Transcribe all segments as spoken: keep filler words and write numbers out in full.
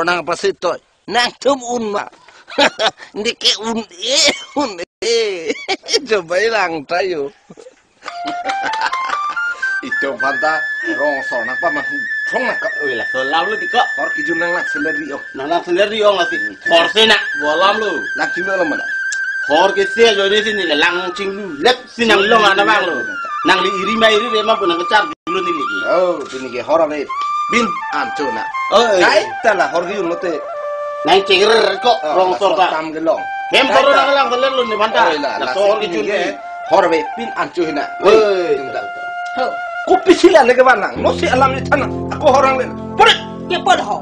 nangpasi toi. Nangtum un ma. Neke un-e, un-e. Coba lang tayo. Ito banta rong sor nangpaman thong nangkap. Oi, laso alam lo ti ko. Hor kejun nang lang seleri ong. Nang lang seleri ong lasi. Hor si na, bo alam lo. Lang kejun alam mana? Hor ke sia jo ni si neli lang chinglu lep si nanglong ana bang lo. Nangli iri ma iri re ma pu nangkechar dulu neli ke. Oh, tu neke hor ave. Bin an cho na. Oh, eh. Kaita la hor kejun lote. Nang chingrir ko, oh, rong sor ta. Tam kelong. Hem sor ta lang keler lo ni banta. Oh, la, la hor kejun ni. Hor ave, bin an cho hina. Oi. Tung ta. Ho. Kopisi la leke vanang. Nosi alam ni thana. Ako hor ang le. Pore. Ke pon ho.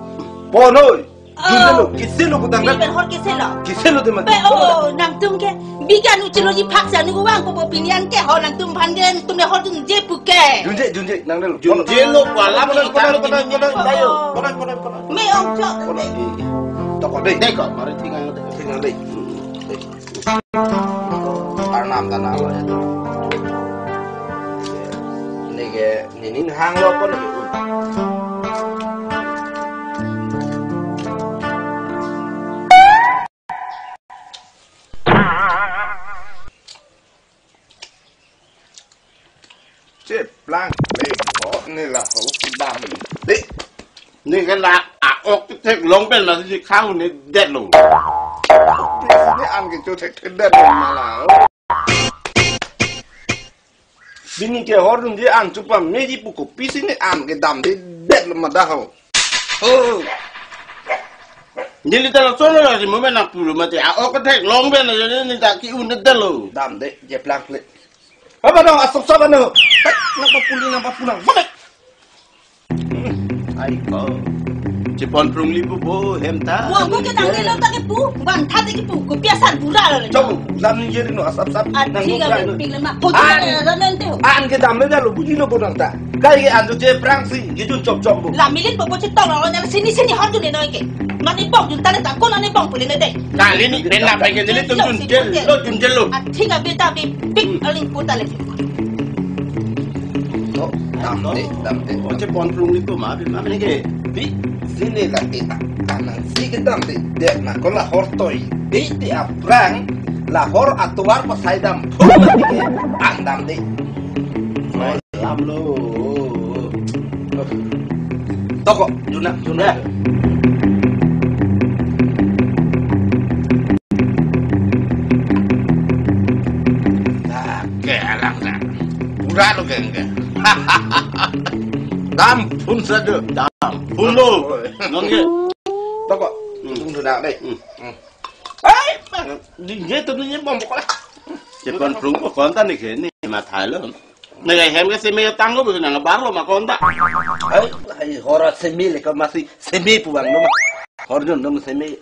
Pon oi. Oh. Junde lo, kisi lo putang. Ni ben hor kisi lo. Kisi lo teman. Pe, oh, nangtum ke. Bigan ucilo ji phak sa nunggu vang popo pinian ke ho nangtum phan gen tum le hor junje pu ke. Junje, junje, nang dulu. Junje lo pala pala pala pala pala. Ayo, pala pala pala. Me ong cho. Pala. Toko dei. Dei ko, mari thingang dei. Thingang dei. Arnam tanah lo ya. Neke, ninin hang lo pon neke. Cheplang le ko ne la ho kibam. De. Ne ke la a-ok thek long pen la si khang ne det lo. Ne an ke cho thek thek det lo ma la. Bini ke hor dun je an chupa meji pu kopisi ne an ke dam de det lo ma da ho. Oh. Neli ta lason lo si mo men nang pulo mati. A-ok thek long pen na neli ta ki-un det lo. Dam de, je plak le. Apa dong asok saba no. Nang papuli nang papulang. Mana? Ai ko. Chepon prung li pu bo hem ta. Bo ko ke tang le lo ta ke pu. Van tha de ke pu. Kopi asar bura lo le. Chobo, lam ni je no asap sap. Athi ka ben pik le ma. Photo le ra nen te ho. An ke dam le lo buji lo bo nang ta. Kai ke an to je prang si, ke jun chop chop bo. La milit bo bo chetong lo nya sini sini hor jun ne noi ke. Mane bong jun ta ne ta ko ne bong pule ne de. Kali ni ben la pai ke neli tum jun jel lo, jun jel lo. Athi ka beta bi pik aling puta le. To, dam de, dam de. O chepon prung li ko ma bi ma ne ke. Bi, sini la ke ta. Anang si ke dam de. De na ko la hor toi. Bi te aprang la hor atuar pasai dam. Phung ma ke an dam de. Lam lo. Toko, juna, juna. Ke alang na. Pura lo ke ke. Dam phun saja. Dam phun lo. Non ke. Toko. Hmm. Tung duna dei. Hmm. Hmm. Ai, di je tu ni bom ko la. Chepon prung ko konta ni ke ni ma thai lo. Neke hem ke seme tang lo, nang bar lo ma konta. Ai, ai, hor seme le ka masi seme pu bang lo ma. Hor jun lo seme.